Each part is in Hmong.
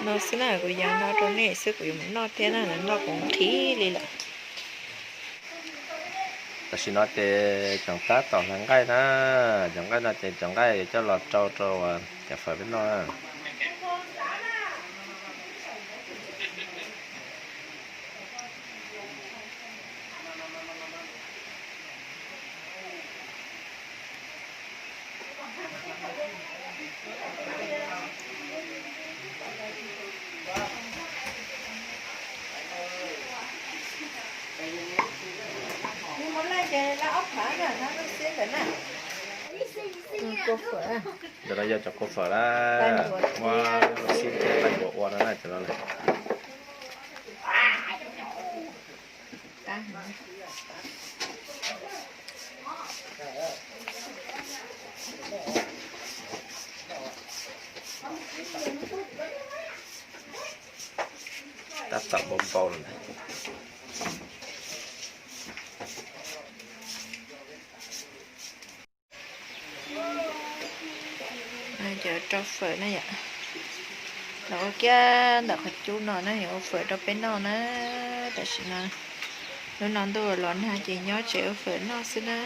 No xwb na, kuv yees no rau nej xwb, kuv yuav mus noj thiab na, noj kuv nqhis li lawm. Tam sim no ces cov nqaij tab tom hlais nqaij na, cov nqaij no ces cov nqaij yuav coj los rau rau cov fawm peb noj na. Ntawm no yog cov kua fawm na, muab lub xib thiab taij npuas ua no na cov no na. Tab tom npau npau lawm. Cov rau fawm na yom, los ua kiag ntawm qhov cub no na, yuav ua fawm rau peb noj na. Tam sim no, hnub no ntuj los nag ces nyob tsev ua fawm noj xwb na.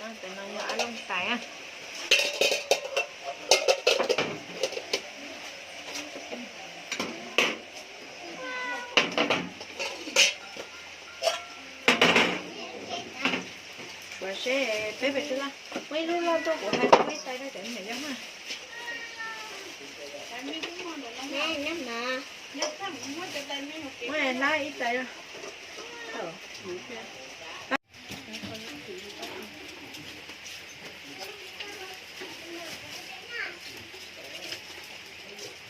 Ntawm no yog ab looj tais. Kuv seb peb pem twg, muaj ib lub loj tuaj kuv hais muaj ib tais rau cov niam yau na. Muaj hlab ib tais.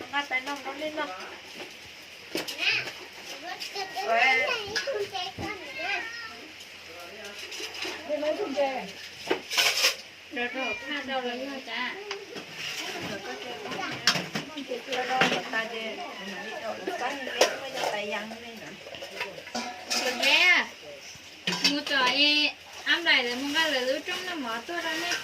Nqa tais no rau nej noj. Mus tom Ab Nplaim lawv mus nqa lawv lub rooj noj mov tuaj rau nej.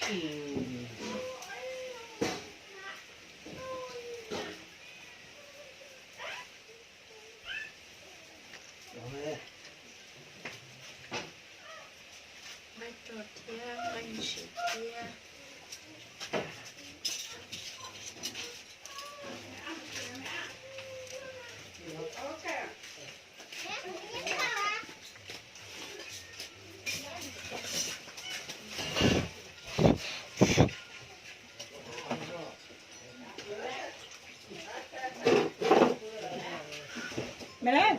Nqaij rog thiab nqaij sim thiab. Maiv Neeb,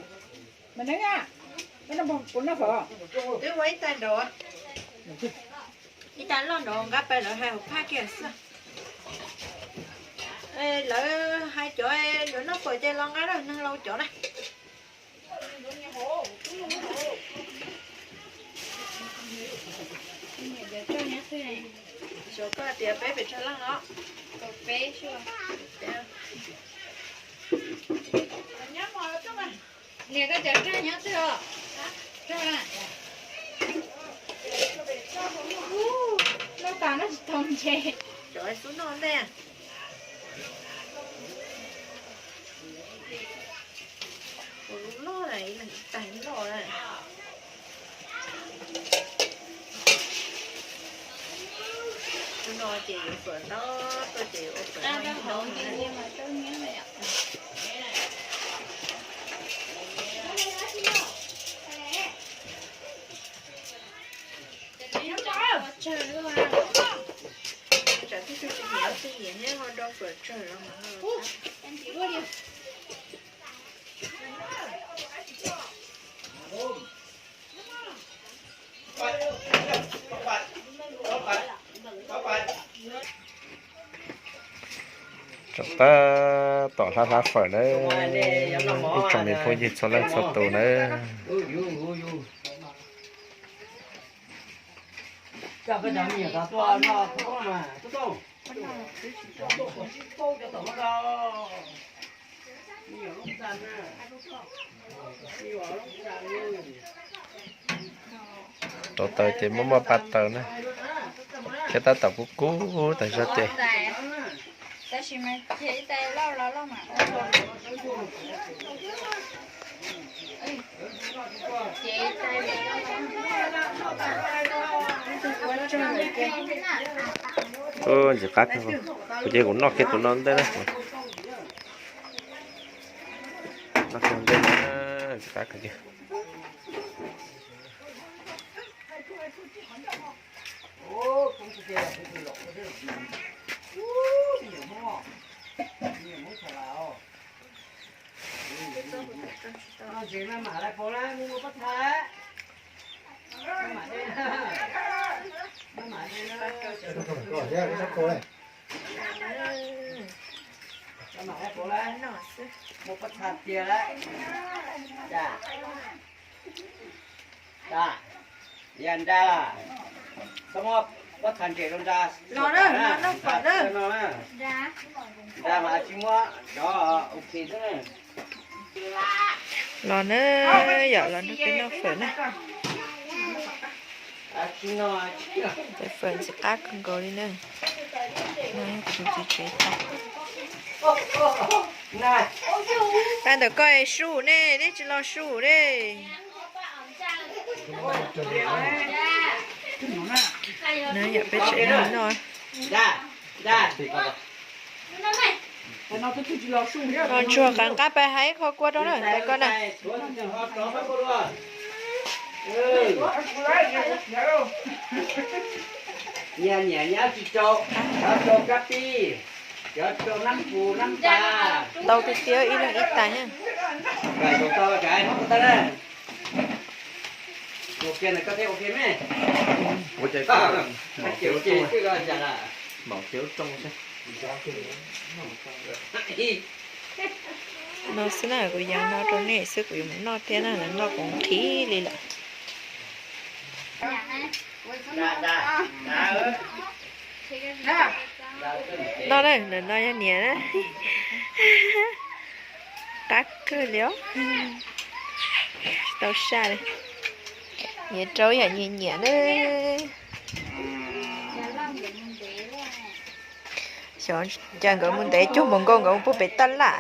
Maiv Neeb a, puas noj fawm? Twb ua ib tais nrov, ib tais loj nrov nqa pais lawv hais hauv phaj kiag xwb. Lawv hais cov yuav noj fawm ces los nqa lawm, neeg laus cov na. Xyov koj tias peb pes tsawg leej os? Niam, koj cov rag nyob twg os? Rag na. Noj tas noj tsis tau ntses. Cov xub noj ntej. Ua lub loj na, ib leeg ib tais loj na. Hnub no ces yuav fawm ntab, tuaj ces yuav ua fawm noj ib hnub. Tsam twb tsis nyiam, tsis nyiam thiab ho do fawm tsawg los mas. Tseem tab tom hlab hlab fawm nawb, ib tsoom niam phooj ywg txhua leej txhua tus nawb. Rauv taws ces muaj muaj pab taws na, thiab tab tom kub kub tas zog ces. Ntxim qab kawg, kuv ces kuv noj kiag tus no ntej na. Noj kiag ntej na, ntxim qab kawg kiag. Mus pob txha tiag lawm. Yog nra, txhob muab pob txha ntses rau nra. Nra mas tsis muab cov ok xwb na. Los na, yom, los nrog peb noj fawm na. Fawm ntxim qab kawg nkaus li na. Kuv txiv tsev tas. Tag ntawm koj su ne, neb tsis los su ne. Na yom, peb tsev neeg noj. Los ntsuag qab nqab pais hais ib qho kua rau na, pais koj na. Nyias nyiam nyias tsis rau, cov rau kab pib, cov rau nab pus nab pas. Ntau tiag tiag, ib leeg ib tais na. Ua kiag na, koj thiaj ua kiag me. Maum kiag lub rooj xwb. No xwb na, kuv yees no rau nej xwb, kuv yuav mus noj thiab na, lawv noj kuv qhib li lawm. Noj na, ntawm no yog niam na. Qab kawg li os. Tsis tau saj li. Nyiam rau yam nyiam nyiam na. Xyov cas nkawd mus ntev cuag npaum nkaus nkawd mus puag pem taj laj.